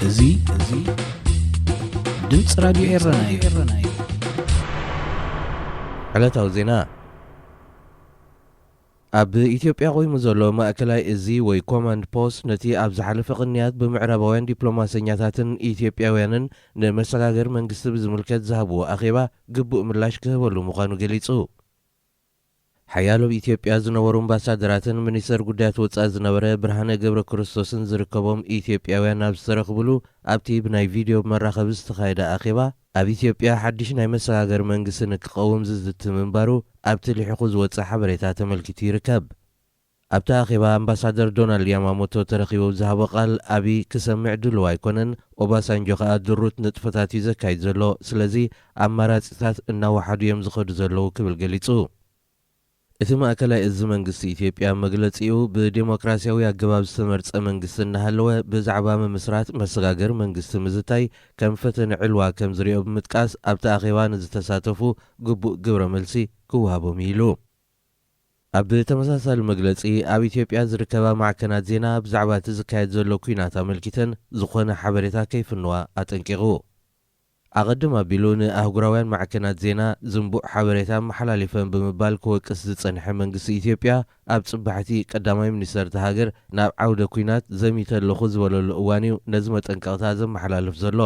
እዚ እዚ ድምፂ ራዲዮ ኤረና እዩ። ዕለታዊ ዜና። ኣብ ኢትዮጵያ ቆይሙ ዘሎ ማእከላይ እዚ ወይ ኮማንድ ፖስት ነቲ ኣብ ዝሓለፈ ቅንያት ብምዕራባውያን ዲፕሎማሰኛታትን ኢትዮጵያውያንን ንመሰጋገሪ መንግስቲ ብዝምልከት ዝሃብዎ ኣኼባ ግቡእ ምላሽ ክህበሉ ምዃኑ ገሊጹ። ሓያሎ ኣብ ኢትዮጵያ ዝነበሩ ኣምባሳደራትን ሚኒስተር ጉዳያት ወጻኢ ዝነበረ ብርሃነ ገብረ ክርስቶስን ዝርከቦም ኢትዮጵያውያን ኣብ ዝተረኽብሉ ኣብቲ ብናይ ቪድዮ መራኸቢ ዝተኻየደ ኣኼባ ኣብ ኢትዮጵያ ሓድሽ ናይ መሰጋገሪ መንግስቲ ንክቐውም ዝዝቲ ምንባሩ ኣብቲ ልሒኹ ዝወጸ ሓበሬታ ተመልኪቱ ይርከብ። ኣብቲ ኣኼባ ኣምባሳደር ዶናልድ ያማሞቶ ተረኺቡ ኣብ ዝሃቦ ቃል ኣቢ ክሰምዕ ድሉው ኣይኮነን፣ ኦባሳንጆ ከኣ ድሩት ንጥፈታት እዩ ዘካይድ ዘሎ፣ ስለዚ ኣማራጺታት እናወሓዱ እዮም ዝኸዱ ዘለዉ ክብል ገሊጹ። እቲ ማእከላይ እዚ መንግስቲ ኢትዮጵያ መግለጺኡ ብዴሞክራሲያዊ ኣገባብ ዝተመርጸ መንግስቲ እናሃለወ ብዛዕባ ምምስራት መሰጋገሪ መንግስቲ ምዝታይ ከም ፈተነ ዕልዋ ከም ዝሪኦ ብምጥቃስ ኣብቲ ኣኼባ ንዝተሳተፉ ግቡእ ግብረ መልሲ ክወሃቦም እዩ ኢሉ። ኣብ ተመሳሳሊ መግለጺ ኣብ ኢትዮጵያ ዝርከባ ማዕከናት ዜና ብዛዕባ እቲ ዝካየድ ዘሎ ኲናት ኣመልኪተን ዝኾነ ሓበሬታ ከይፍንዋ ኣጠንቂቑ። ኣቐድም ኣቢሉ ንኣህጉራውያን ማዕከናት ዜና ዝንቡዕ ሓበሬታ ኣመሓላሊፈን ብምባል ክወቅስ ዝጸንሐ መንግስቲ ኢትዮጵያ ኣብ ጽባሕቲ ቀዳማይ ሚኒስተር እታ ሃገር ናብ ዓውደ ኲናት ዘሚተ ኣለኹ ዝበለሉ እዋን እዩ ነዚ መጠንቀቕታ ዘመሓላልፍ ዘሎ።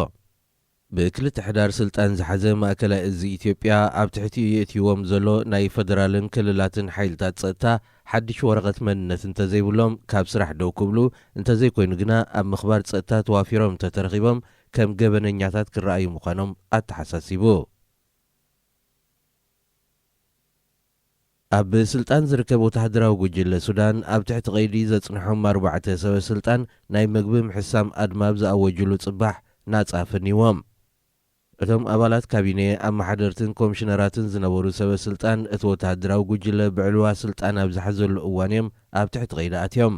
ብክልተ ሕዳር ስልጣን ዝሓዘ ማእከላይ እዚ ኢትዮጵያ ኣብ ትሕቲኡ የእትይዎም ዘሎ ናይ ፈደራልን ክልላትን ሓይልታት ጸጥታ ሓድሽ ወረቐት መንነት እንተዘይብሎም ካብ ስራሕ ደው ክብሉ እንተዘይኮይኑ ግና ኣብ ምኽባር ጸጥታ ተዋፊሮም እንተተረኺቦም ከም ገበነኛታት ክረኣዩ ምዃኖም ኣተሓሳሲቡ። ኣብ ስልጣን ዝርከብ ወተሃደራዊ ጉጅለ ሱዳን ኣብ ትሕቲ ቀይዲ ዘጽንሖም ኣርባዕተ ሰበ ስልጣን ናይ መግቢ ምሕሳም ኣድማ ኣብ ዝኣወጅሉ ጽባሕ ናጻ ፈንይዎም። እቶም ኣባላት ካቢኔ ኣመሓደርትን ኮሚሽነራትን ዝነበሩ ሰበ ስልጣን እቲ ወተሃደራዊ ጉጅለ ብዕልዋ ስልጣን ኣብ ዝሓዘሉ እዋን እዮም ኣብ ትሕቲ ቀይዲ ኣትዮም።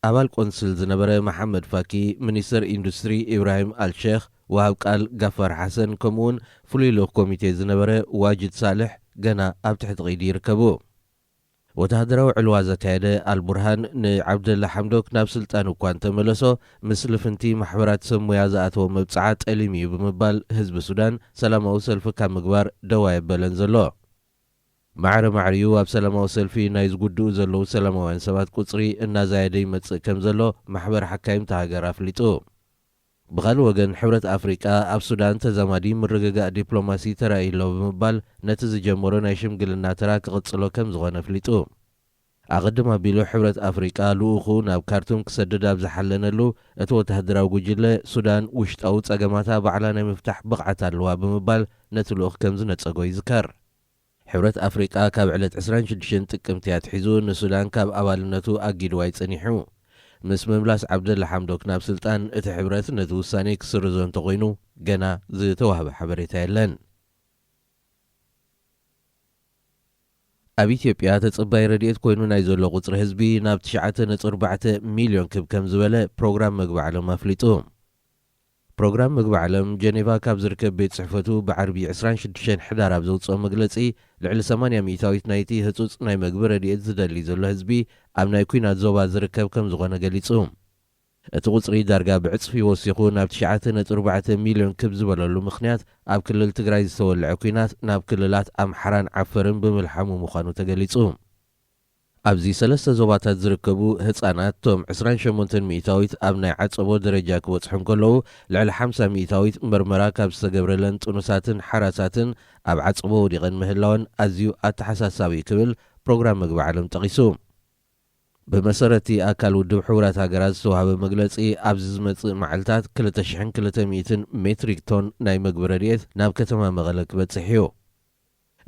ኣባል ቆንስል ዝነበረ መሓመድ ፋኪ፣ ሚኒስተር ኢንዱስትሪ ኢብራሂም ኣልሼኽ፣ ወሃብ ቃል ጋፋር ሓሰን ከምኡውን ፍሉይ ልኡኽ ኮሚቴ ዝነበረ ዋጅድ ሳልሕ ገና ኣብ ትሕቲ ቀይዲ ይርከቡ። ወተሃደራዊ ዕልዋ ዘካየደ ኣልቡርሃን ንዓብደላ ሓምዶክ ናብ ስልጣን እኳ እንተመለሶ ምስ ልፍንቲ ማሕበራት ሰብ ሞያ ዝኣተወ መብጽዓ ጠሊም እዩ ብምባል ህዝቢ ሱዳን ሰላማዊ ሰልፊ ካብ ምግባር ደው ኣየበለን ዘሎ። ማዕረ ማዕሪኡ ኣብ ሰላማዊ ሰልፊ ናይ ዝጉድኡ ዘለዉ ሰላማውያን ሰባት ቁጽሪ እናዛየደ ይመጽእ ከም ዘሎ ማሕበር ሓካይም እታ ሃገር ኣፍሊጡ። ብኻልእ ወገን ሕብረት ኣፍሪቃ ኣብ ሱዳን ተዛማዲ ምርግጋእ ዲፕሎማሲ ተራእዩ ኣሎ ብምባል ነቲ ዝጀመሮ ናይ ሽምግልና ተራ ክቕጽሎ ከም ዝኾነ ኣፍሊጡ። ኣቐድም ኣቢሉ ሕብረት ኣፍሪቃ ልኡኹ ናብ ካርቱም ክሰድድ ኣብ ዝሓለነሉ እቲ ወተሃደራዊ ጉጅለ ሱዳን ውሽጣዊ ጸገማታ ባዕላ ናይ ምፍታሕ ብቕዓት ኣለዋ ብምባል ነቲ ልኡኽ ከም ዝነጸጎ ይዝከር። ሕብረት ኣፍሪቃ ካብ ዕለት ዕስራን ሽዱሽተን ጥቅምቲ ኣትሒዙ ንሱዳን ካብ ኣባልነቱ ኣጊድዋ ይጸኒሑ። ምስ ምምላስ ዓብደላ ሓምዶክ ናብ ስልጣን እቲ ሕብረት ነቲ ውሳኔ ክስርዞ እንተኾይኑ ገና ዝተዋህበ ሓበሬታ የለን። ኣብ ኢትዮጵያ ተጸባይ ረድኤት ኮይኑ ናይ ዘሎ ቁጽሪ ህዝቢ ናብ ትሽዓተ ነጥቢ ኣርባዕተ ሚልዮን ክብ ከም ዝበለ ፕሮግራም መግቢ ዓለም ኣፍሊጡ። ፕሮግራም መግቢ ዓለም ጀኔቫ ካብ ዝርከብ ቤት ጽሕፈቱ ብዓርቢ ዕስራን ሽዱሽተን ሕዳር ኣብ ዘውጽኦ መግለጺ ልዕሊ ሰማንያ ሚእታዊት ናይቲ ህጹጽ ናይ መግቢ ረድኤት ዝደሊ ዘሎ ህዝቢ ኣብ ናይ ኲናት ዞባ ዝርከብ ከም ዝኾነ ገሊጹ። እቲ ቁጽሪ ዳርጋ ብዕጽፊ ወሲኹ ናብ ትሽዓተ ነጥቢ ኣርባዕተ ሚልዮን ክብ ዝበለሉ ምኽንያት ኣብ ክልል ትግራይ ዝተወልዐ ኲናት ናብ ክልላት ኣምሓራን ዓፈርን ብምልሓሙ ምዃኑ ተገሊጹ። ኣብዚ ሰለስተ ዞባታት ዝርከቡ ህጻናት ቶም ዕስራን ሸሞንተን ሚእታዊት ኣብ ናይ ዓጸቦ ደረጃ ክበጽሑ እንከለዉ ልዕሊ ሓምሳ ሚእታዊት መርመራ ካብ ዝተገብረለን ጥኑሳትን ሓራሳትን ኣብ ዓጸቦ ወዲቐን ምህላወን ኣዝዩ ኣተሓሳሳቢ ክብል ፕሮግራም መግቢ ዓለም ጠቒሱ። ብመሰረቲ ኣካል ውድብ ሕቡራት ሃገራት ዝተዋህበ መግለጺ ኣብዚ ዝመጽእ መዓልታት ክልተ ሽሕን ክልተ ሚእትን ሜትሪክ ቶን ናይ መግቢ ረድኤት ናብ ከተማ መቐለ ክበጽሕ እዩ።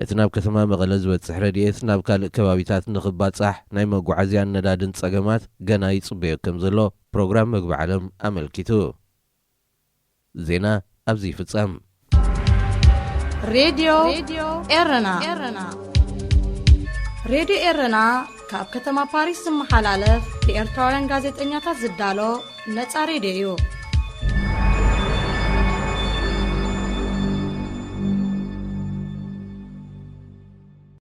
እቲ ናብ ከተማ መቐለ ዝበጽሕ ረድኤት ናብ ካልእ ከባቢታት ንኽባጻሕ ናይ መጓዓዝያን ነዳድን ጸገማት ገና ይጽበዮ ከም ዘሎ ፕሮግራም መግቢ ዓለም ኣመልኪቱ። ዜና ኣብዚ ይፍጸም። ሬድዮ ኤረና ሬድዮ ኤረና ካብ ከተማ ፓሪስ ዝመሓላለፍ ብኤርትራውያን ጋዜጠኛታት ዝዳሎ ነጻ ሬድዮ እዩ።